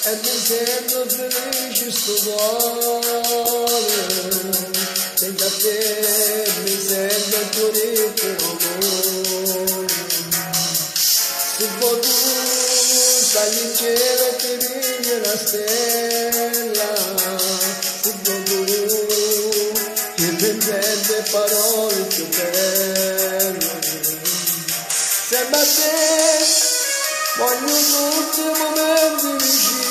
E mi sento felice sto cuore, senza te mi sento più ricco amore. Se vuoi tu sali in cielo e ti pigli una stella, se vuoi tu che mi sente parole più belle. Sembra te voglio tutti i momenti vicino,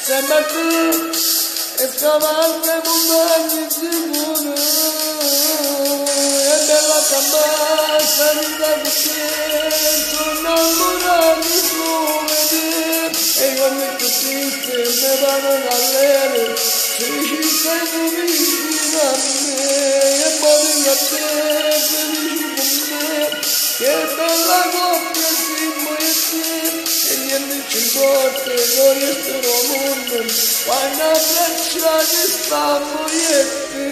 sembra te e scavalca i montagne sicure, e bella camassa mi dà con te, sono innamorato solo di te, e quando è più triste me vado a lere, se ci stai tu vicino a me, e voglio a te felice con me, che bella coppia siamo io e te, e niente ci importa, non resterò mondo, quando abbracciati stiamo io e te.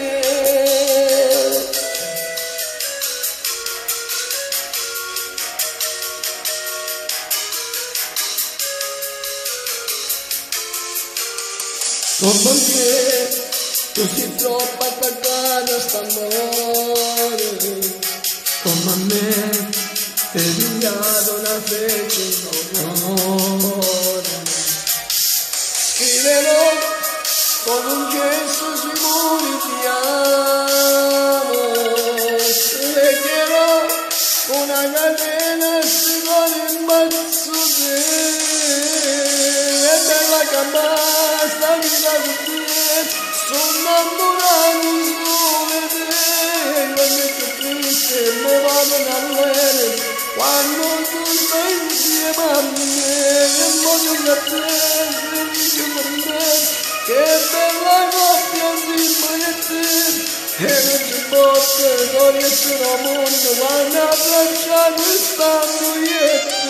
Come che tu sei troppo attaccata a st'amore, come a me ti hai pigliato una freccia in cuore. Scriverò con un gesto sicuro ti amo, leggerò una catena sicuro in mezzo te, e bella camassa vita con te, sono innamorato solo di te, quando è più triste me vado a lere, quando tu stai insieme a me, e voglio a te, felice con me, che bella coppia siamo io e te, e non ci importa, non resterò mondo, quando abbracciati stiamo io e te.